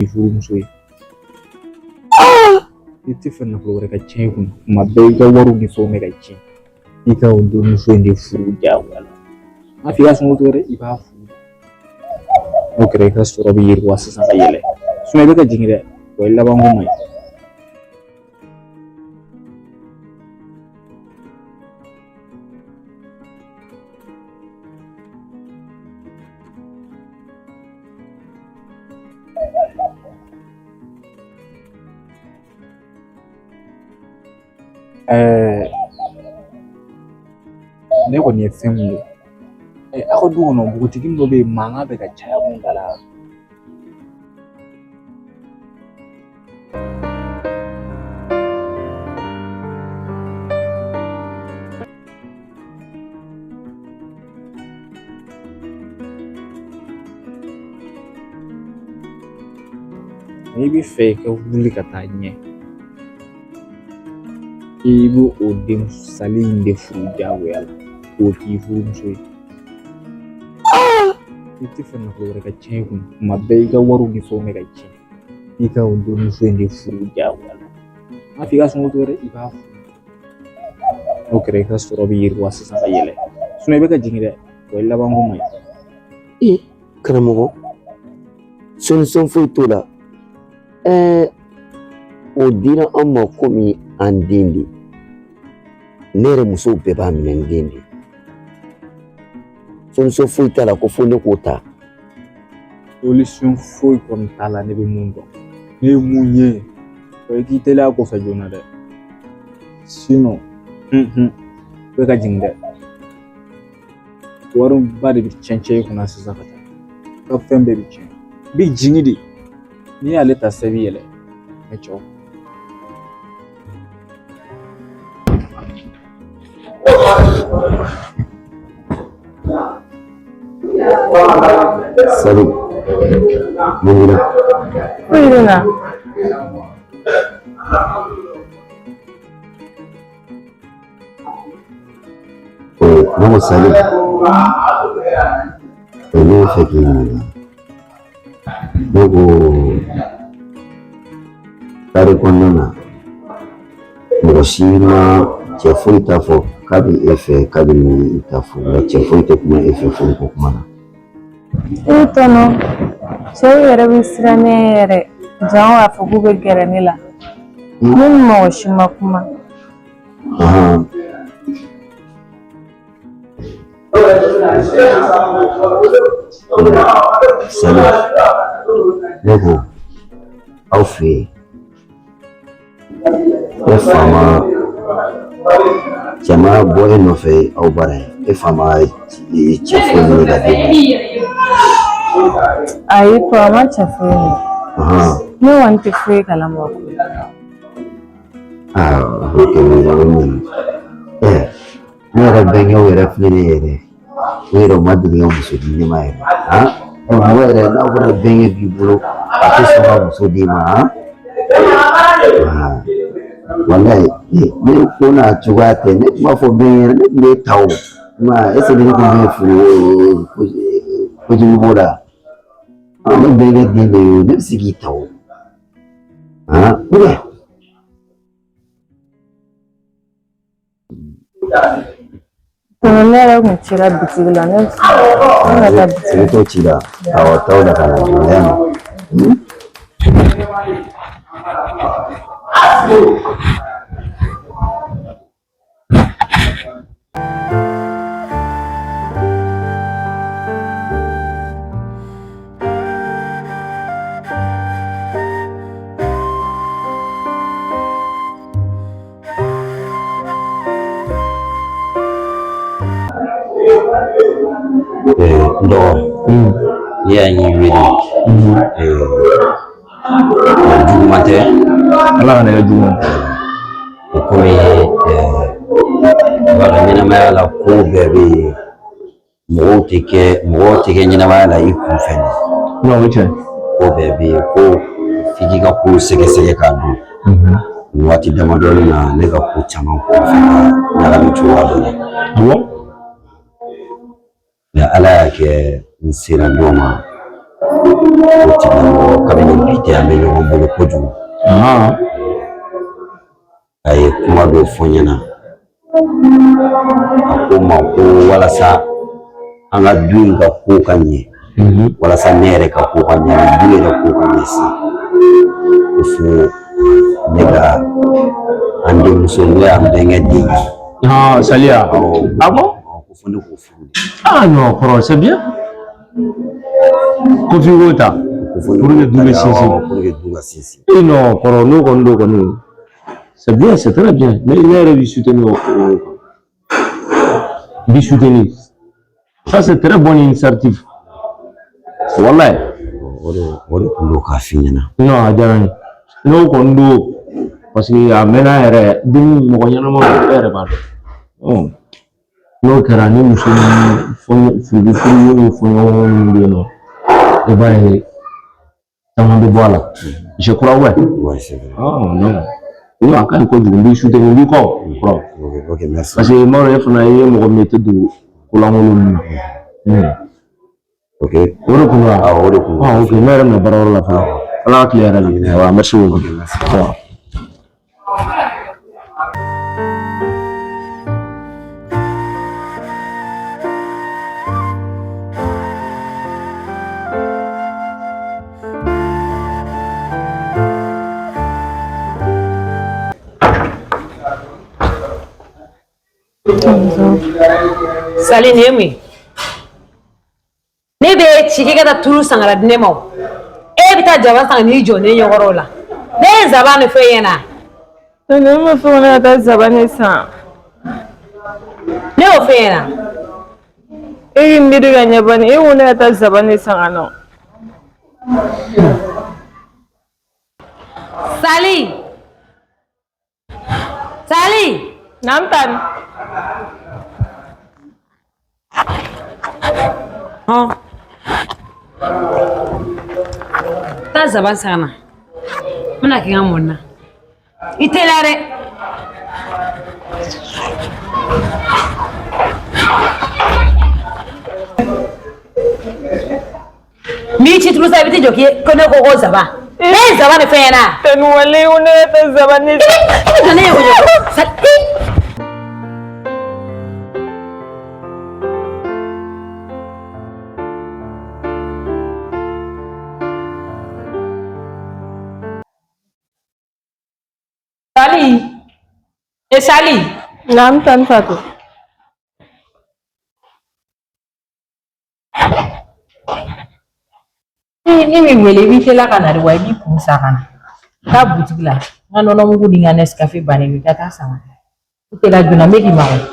furumuso ye. I tɛ fɛ nafolo wɛrɛ ka tiɲɛ i kun, tuma bɛɛ i ka wariw ni fɛnw bɛ ka tiɲɛ. I ka o denmuso in de furu diyagoya la. N m'a f'i ka sunkurutigɛ dɛ, i b'a furu. N'o kɛra i ka sɔrɔ bɛ yiriwa sisan ka yɛlɛ. I bɛ ka jigin dɛ, wa i labanko man ɲi. Ne kɔni ye fɛn mun ye, aw ka du kɔnɔ npogotigi dɔ bɛ yen, mankan bɛ ka caya mun da la. N'i bɛ fɛ i ka wuli ka taa ɲɛ, i b'o o den salen in de furu diyagoya la k'o k'i furumuso ye. I tɛ fɛ nafolo wɛrɛ ka tiɲɛ i kun, tuma bɛɛ i ka wariw ni fɛnw bɛ ka tiɲɛ. I ka o denmuso in de furu diyagoya la. N m'a f'i ka sunkurutigɛ dɛ, i b'a furu. N'o kɛra i ka sɔrɔ bɛ yiriwa sisan ka yɛlɛ. I bɛ ka jigin dɛ, wa i labanko man ɲi. Ee karamɔgɔ, solution foyi t'o la. Ɛɛ o dira an ma komi an den de. Ne yɛrɛ musow bɛɛ b'a minɛ n den de. Solution foyi t'a la ko fo ne k'o ta. Solution foyi kɔni t'a la, ne bɛ mun dɔn. Ne ye mun ye, o ye k'i teliya kɔfɛ joona dɛ. I bɛ ka jigin dɛ. Wariba de bɛ tiɲɛ cɛ i kunna sisan ka taa. I ka fɛn bɛɛ bɛ tiɲɛ. I bɛ jigin de. N'i y'ale ta sisan i bɛ yɛlɛ. Ne cɛw. Salut. Mun b'i la? Foyi tɛ n na. Ne ko Salut. Ne bɛ fɛ k'i ɲininka. Ne ko kare kɔnɔna na mɔgɔ si ma cɛ foyi t'a fɔ k'a bɛ e fɛ k'a bɛ i ta furu la, cɛ foyi tɛ kuma e fɛ furu ko kuma na. E tɔnɔ, cɛw yɛrɛ bɛ siran ne yɛrɛ jango k'a fɔ k'u bɛ gɛrɛ ne la. Ne ni mɔgɔ si ma kuma. Salut. Ne ko aw fɛ yen, e fa ma cɛ ma bɔ e nɔfɛ aw bara yen, e fa ma cɛ foyi ɲini ka d'e ma? Ayi, papa ma cɛ foyi ɲini. Ne kɔni tɛ foyi kalama o ko la. Aa, o kɛ ne yɛrɛ bɛnkɛw yɛrɛ filɛ ne yɛrɛ, u yɛrɛ u ma deli ka muso di ne ma yɛrɛ. Han, mɔgɔ yɛrɛ n'a fɔra bɛnkɛ b'i bolo, a tɛ sɔn ka muso d'i ma. Han, walayi ne ko n'a cogoya tɛ, ne tun b'a fɔ bɛnkɛ ne tun bɛ ta o ma est ce que ne tun bɛ furu kojugu b'o la? Ne bɛnkɛ den de ye, ne bɛ se k'i ta o. Han. Tɔnɔ, ne yɛrɛ kun cira bitigi la, ne ka taa bitigi. I bɛ t'o ci la, awɔ, t'aw la ka na dun yan nɔ. N dɔgɔ, ne y'a y'i wele, juguman tɛ. Ala kana kɛ juguman. O komi b'a dɔn ɲɛnamaya la ko bɛɛ bɛ yen, mɔgɔw tɛ kɛ ɲɛnamaya la i kun fɛ. Non, o ye tiɲɛ. Ko bɛɛ bɛ yen, ko f'i k'i ka ko sɛgɛsɛgɛ k'a dɔn. Nin waati damadɔni na, ne ka ko caman kun fɛ ka ɲagami cogoya dɔ la. Ah bon? Mais Ala y'a kɛ n sera dɔ ma. O tigilamɔgɔ, kabini bi tɛ, an bɛ ɲɔgɔn bolo kojugu. A ye kuma dɔ fɔ n ɲɛna. A ko n ma ko walasa an ka du in ka ko ka ɲɛ, walasa ne yɛrɛ ka ko ka ɲɛ, ni du yɛrɛ ko ka ɲɛ sisan, ko fo ne ka an denmuso, n'o y'an bɛnkɛ den ye. Ah, Saliya. Awɔ. Ah bon? Ko fo ne k'o furu de. Ah non, kɔrɔ, c'est bien. Ko f'i k'o ta. Ko fo ne Pour que k'o du ta bɛ de, sinsin. awɔ, pour que du ka sinsin. Eh non, kɔrɔ, n'o kɔni don kɔni. C'est bien, c'est très bien. Mais ne yɛrɛ b'i soutenir o kan. N b'i soutenir. Ça, c'est très bonne initiative. Wallahi. O de tun don k'a f'i ɲɛna. Non, a diyara n ye. N'o kɔni don, parce que a mɛnna yɛrɛ, den mɔgɔ ɲɛnama don, e yɛrɛ b'a dɔn. Ɔ, n'o kɛra ni muso ni furu furu ni fɔɲɔgɔnkɔ minnu bɛ yen nɔ, i b'a ye caman bɛ bɔ a la. Je crois, ouais. Ouais, c'est vrai. Ah non. Non, a ka ɲi kojugu, n b'i soutenir, n b'i kɔ. Kɔrɔ. Ok, ok, merci. Parce que n b'a dɔn e fana ye mɔgɔ min ye, i tɛ don kolankolon ninnu na. Ok. O de kun don wa? Awɔ, o de kun don. Ah, ok, ne yɛrɛ bɛna baarayɔrɔ la fɔlɔ. Ala ka tile hɛrɛ di. Wa, merci beaucoup. Ok, merci. Wa. Sali, nin ye mun ye? Ne bɛ e ci k'i ka taa tulu san ka na di ne ma, o e bɛ taa jaba san ka n'i jɔ ne ɲɛkɔrɔ o la. Ne ye nsaban de fɔ e ɲɛna. Ne ma fɔ ko ne ka taa zaban de san. Ne y'o fɔ e ɲɛna. E k'i miiri ka ɲɛ bani, e ko ne ka taa zaban de san ka na. Sali, Sali. Naam tan. Hɔn, taa zaban san ka na, n bɛna kɛ n ka mɔni na. I teliya dɛ. N b'i ci tulu san, i bɛ t'i jɔ k'i ko ne ko ko zaban. Ne ye zaban de fɔ e ɲɛna. Tani, walayi, ko ne ka taa zaban de san. I bɛ jɔ ne ye ko jɔ. Sali. Sali. E Sali. Naam tan Fatou. Ni min wele, i b'i teliya ka na de wa, i b'i kun sa ka na. Taa butigi la, n ka nɔnɔmugu ni n ka Nescafé bannen don, i ka taa san ka na. I teliya joona, n bɛ k'i makɔnɔ.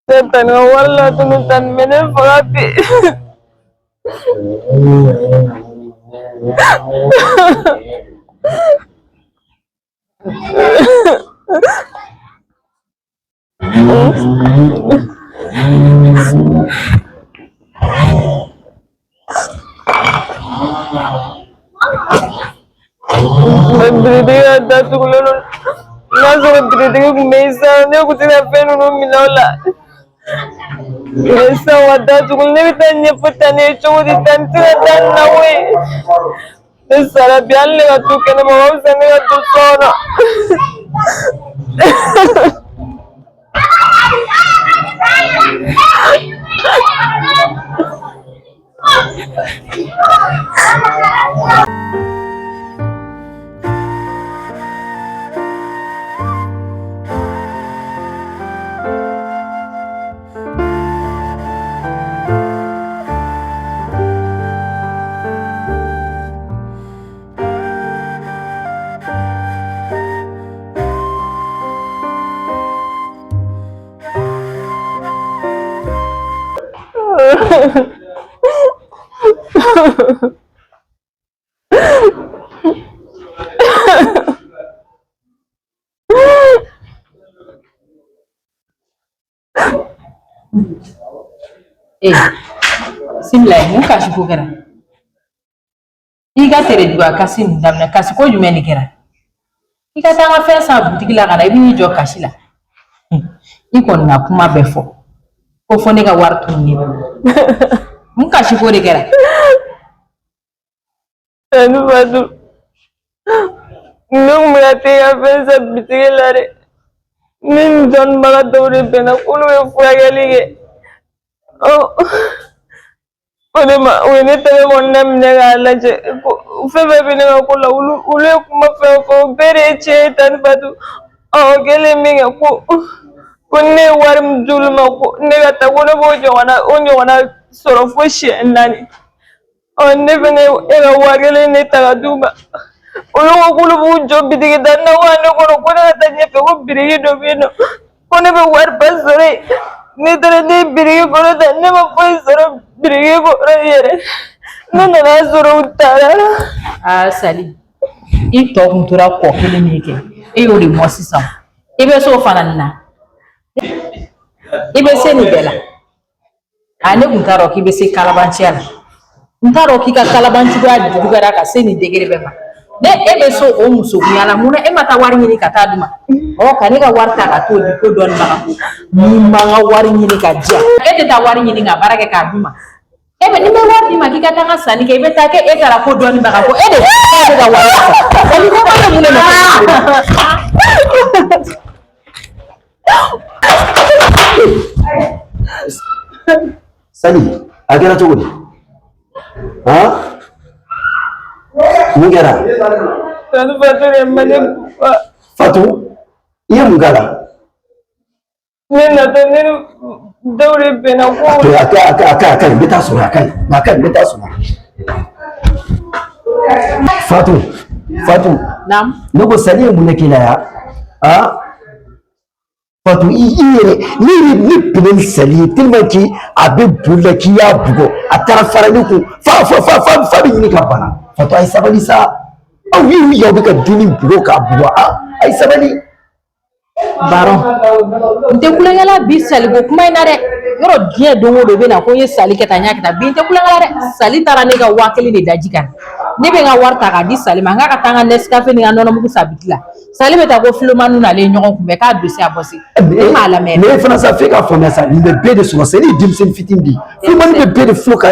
Ne tani ka wari latunu tan bɛ ne faga bi. Biritigi ka datugulen don. N'a sɔrɔ biritigi tun bɛ yen sisan, ne tun tɛna fɛn ninnu minɛ o la. Mais sisan wa datugu, ne bɛ taa ɲɛfɔ Tani ye cogo di? Tani tɛna taa nin na koyi. Ne sara bi, hali ne ka to kɛnɛma, o ka fisa ne ka to so kɔnɔ. Ee Simila mun kasi ko kɛra? I ka tere juguya kasi nin daminɛ, kasi ko jumɛn de kɛra? I ka taa n ka fɛn san butigi la ka na, i bɛ n'i jɔ kasi la. I kɔni ka kuma bɛɛ fɔ ko fo ne ka wari tunu ne bolo. Mun kasi ko de kɛra? Tanti Fatu, ne kun bɛ ka taa i ka fɛn san bitigi la dɛ. Ne ni dɔnnibaga dɔw de bɛnna k'olu bɛ furakɛli kɛ. O de ma u ye ne tɛgɛ kɔnɔna minɛ k'a lajɛ ko fɛn fɛn bɛ ne ka ko la, olu ye kuma fɛn fɔ, o bɛɛ de ye tiɲɛ ye Tanti Fatu. O kɛlen min kɛ, ko ne ye wari min d'olu ma, ko ne ka taa, ko ne b'o ɲɔgɔnna sɔrɔ fo siɲɛ 4. Ne fɛnɛ e ka 1000 de ta ka d'u ma. Olu ko k'olu b'u jɔ bitigi da na wa ne kɔnɔ, ko ne ka taa ɲɛfɛ, ko biriki dɔ bɛ yen nɔ, ko ne bɛ wariba sɔrɔ yen. Ne taara, ne ye biriki kɔrɔ ta, ne ma foyi sɔrɔ biriki kɔrɔ yɛrɛ. Ne nana sɔrɔ u taara. Aa Sali, i tɔ kun tora kɔ kelen min kɛ, e y'o de mɔ sisan. I bɛ s'o fana nin na, i bɛ se nin bɛɛ la. A ne kun t'a dɔn k'i bɛ se kalabanciya la. N t'a dɔn k'i ka kalabanciya juguyara ka se nin degré bɛɛ ma. Ne e bɛ se o musokunya la, mun na e ma taa wari ɲini ka taa d'u ma? Ɔ ka ne ka wari ta ka t'o di ko dɔnnibaga ko. N'i ma n ka wari ɲini ka di yan, e tɛ taa wari ɲini ka baara kɛ k'a d'u ma. E bɛ ni n bɛ wari d'i ma k'i ka taa n ka sanni kɛ, i bɛ taa kɛ e taara ko dɔnnibaga ko, e de bɛ ka wari ta. Sali, ne ko e bɛ mun de nɔfɛ? Sali, a kɛra cogo di? Han? Mun kɛra? Tanti Fatu de ma ne bugɔ. Fatu, i ye mun k'a la? Ne natɔ, ne ni dɔw de bɛnna ko. A to a ka a ka a ka a ka ɲi, n bɛ taa sɔrɔ a ka ɲi, a ka ɲi, n bɛ taa sɔrɔ. Fatu, Fatu. Naamu. Ne ko Sali ye mun de k'i la yan? Han? Fatu, i yɛrɛ, ne yɛrɛ ne bɛnna ni Sali ye tellement que a bɛ boli la k'i y'a bugɔ, a taara fara ne kun fa fa fa fa fa bɛ ɲini ka bana. Fatu, a ye sabali sa. Aw y'aw bɛ ka dennin bugɔ k'a bugɔ, a ye sabali. Baron, n tɛ kulonkɛ la bi saliko kuma in na dɛ. Yɔrɔ diɲɛ don o don bɛ na ko n ye sali kɛ tan, n y'a kɛ tan. Bi n tɛ kulonkɛ la dɛ. Sali taara ne ka 1000 de daji kan. Ne bɛ n ka wari ta k'a di Sali ma, n k'a ka taa n ka Nescafé ni n ka nɔnɔmugu san bitigi la. Sali bɛ taa ko filomaniw nalen ɲɔgɔn kunbɛn k'a dossier a bɔsi. Ne m'a lamɛn. Ne fana sa, f'e k'a faamuya sa, nin bɛ bɛɛ de sɔrɔ sa, ne ye denmisɛnnin fitinin de ye. Filomani bɛ bɛɛ de filo ka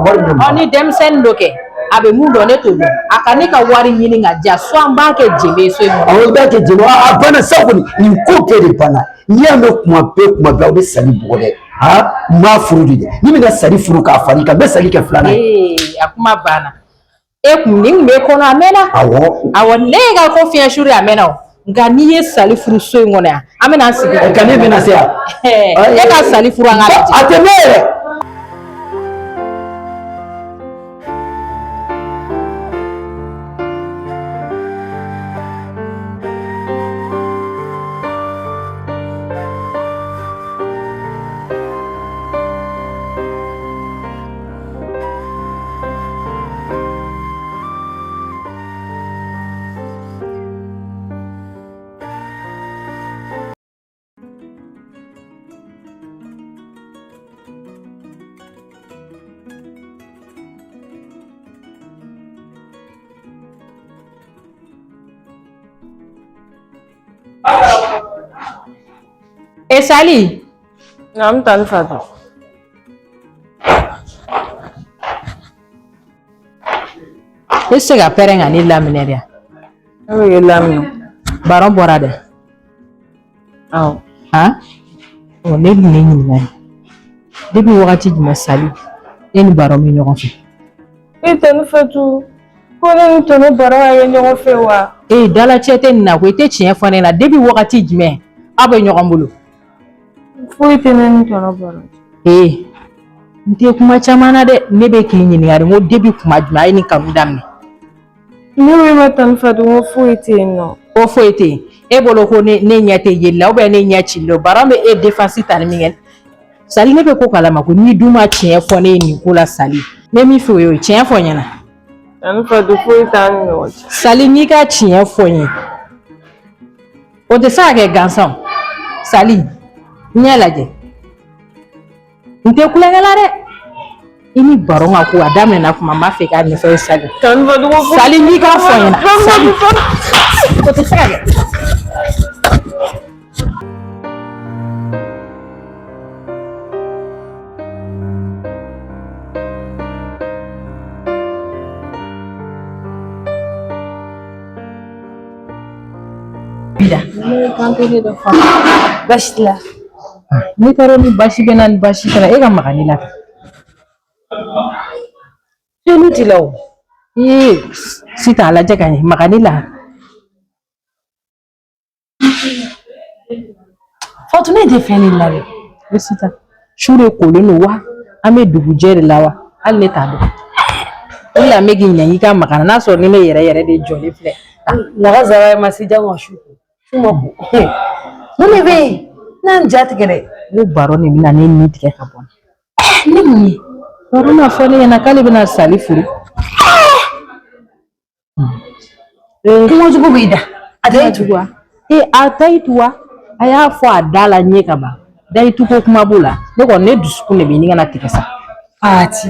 wari minɛ mɔgɔ la. Ɔ ni denmisɛnnin dɔ kɛ, a bɛ mun dɔn ne t'o dɔn. A ka ne ka wari ɲini ka di yan, soit n b'a kɛ jenbe ye so in kɔnɔ. Awɔ, i b'a kɛ jenbe, a banna sa kɔni, nin ko bɛɛ de banna. N'i y'a mɛn kuma bɛɛ kuma bɛɛ aw bɛ Sali bugɔ dɛ. Han, n b'a furu de dɛ. Ni bɛna Sali furu k'a far'i kan, n bɛ Sali kɛ filanan ye. Ee, a kuma banna. E kun nin kun b'e kɔnɔ a mɛnna. Awɔ. Awɔ, ne ye ka ko fiɲɛ suri a mɛnna o. Nka n'i ye Sali furu so in kɔnɔ yan, an bɛna an sigi. Ka ne bɛna se yan. E ka Sali furu an ka lajɛ. A tɛ mɛn yɛrɛ. E Sali. Naamu Tanti Fatu. E tɛ se ka pɛrɛn ka ne laminɛ dɛ. Ne bɛ k'e laminɛ. Baron bɔra dɛ. Awɔ. Han? Ɔ ne tun bɛ ɲininka de. Depuis wagati jumɛn Sali e ni Baron bɛ ɲɔgɔn fɛ? E Tanti Fatu, ko ne ni tonton Baron ka kɛ ɲɔgɔn fɛ wa? Ee dalacɛ tɛ nin na ko i tɛ tiɲɛ fɔ ne ɲɛna depuis wagati jumɛn aw bɛ ɲɔgɔn bolo? Foyi tɛ ne ni tonton Baron cɛ. Ee n tɛ kuma caman na dɛ, ne bɛ k'i ɲininka de, n ko depuis kuma jumɛn a ye nin kanu daminɛ? Ne ko e ma Tanti Fatu ko foyi tɛ yen nɔ. Ko foyi tɛ yen. E bolo ko ne ɲɛ tɛ yeli la ou bien ne ɲɛ cilen don. Baron bɛ e défense tali min kɛ. Sali, ne bɛ ko kalama ko n'i dun ma tiɲɛ fɔ ne ye nin ko la Sali, N bɛ min f'i ye o ye tiɲɛ fɔ n ɲɛna. Tani Fatu foyi t'an ni ɲɔgɔn cɛ. Sali n'i ka tiɲɛ fɔ n ye o tɛ se ka kɛ gansan o. Sali n ɲɛ lajɛ n tɛ kulonkɛ la dɛ i ni baron ka ko a daminɛna kuma n b'a fɛ k'a ɲɛfɔ ye Sali. Tani Fatu ko foyi. Sali n'i k'a fɔ n ɲɛna Sali o tɛ se ka kɛ. Baasi t'i la. Ne t'a dɔn ni baasi bɛ n na ni baasi tɛ n na e ka maga ne la tan. Fɛn t'i la o. Ee sisan a lajɛ ka ɲɛ maga ne la. Fatu ne tɛ fɛn de la dɛ. E sisan su de kolen don wa an bɛ dugujɛ de la wa hali ne t'a dɔn. O de la n bɛ k'i ɲininka i ka maga n na n'a sɔrɔ ni ne yɛrɛ yɛrɛ de jɔlen filɛ. Naga zara ma se jango su ko. Su ma ko. Mun de bɛ yen? N'an ja tigɛ dɛ. N ko baron de bɛna ne ni tigɛ ka bɔ n na. Ni mun ye? Baron n'a fɔ ne ɲɛna k'ale bɛna Sali furu. Kuma jugu b'i da. A tɛ jugu wa? Ee a ta i tu wa? A y'a fɔ a da la ɲɛ ka ban. Da i tu ko kuma b'o la. Ne kɔni ne dusukun de bɛ ɲini ka na tigɛ sa. Fati.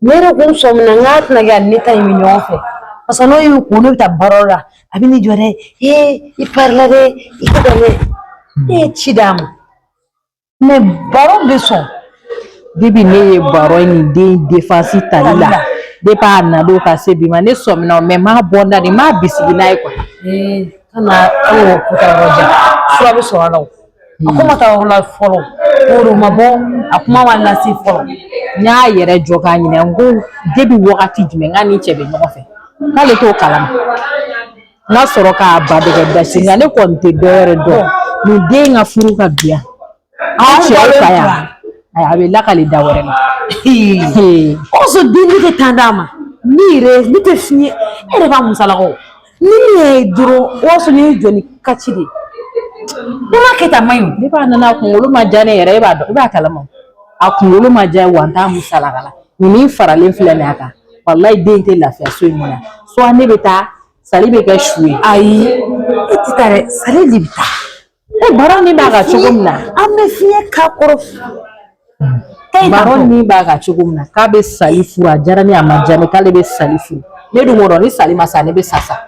Ne yɛrɛ kun sɔmina n k'a tɛna kɛ ani ne ta in bɛ ɲɔgɔn fɛ. Parce que n'o y'u ko n'o bɛ taa baarayɔrɔ la a bɛ n'i jɔ dɛ ee i parila dɛ i ka dɛ ne ye ci d'a ma. Mais baron bɛ sɔn. Depuis ne ye baron ni den défense tali la depuis a na don ka se bi ma ne sɔmina o mais n m'a bɔ n da de n m'a bisigi n'a ye quoi. Ee kana aw ko taa yɔrɔ jan fura bɛ sɔrɔ a la o. A ko ma taa yɔrɔ la fɔlɔ o ma bɔ a kuma ma lase fɔlɔ. N y'a yɛrɛ jɔ k'a ɲininka n ko depuis wagati jumɛn n k'a ni cɛ bɛ ɲɔgɔn fɛ k'ale t'o kalama. N ka sɔrɔ k'a ba dɛgɛ dasi nka ne kɔni tɛ dɔ wɛrɛ dɔn nin den ka furu ka bi yan an cɛ fa yan a bɛ lakali da wɛrɛ la. O sɔrɔ den ne tɛ tan d'a ma ne yɛrɛ ne tɛ fiɲɛ e yɛrɛ b'a musalakaw ni ne y'a ye dɔrɔn o y'a sɔrɔ ne ye jɔ ni kaci de ye ne m'a kɛ tan man ɲi o. Ne b'a nana a kunkolo ma diya ne yɛrɛ e b'a dɔn i b'a kalama a kunkolo ma diya wa n t'a musalaka la nin min faralen filɛ nin ye a kan walayi den tɛ lafiya so in kɔnɔ soit ne bɛ taa Sali bɛ kɛ su ye. Ayi e tɛ taa dɛ Sali de bɛ taa. E baron ni b'a kan cogo min na. An bɛ fiɲɛ k'a kɔrɔ. Baron ni b'a kan cogo min na k'a bɛ Sali furu a diyara ne ye a ma diya ne ye k'ale bɛ Sali furu ne dun kɔnɔ ni Sali ma sa ne bɛ sa sa.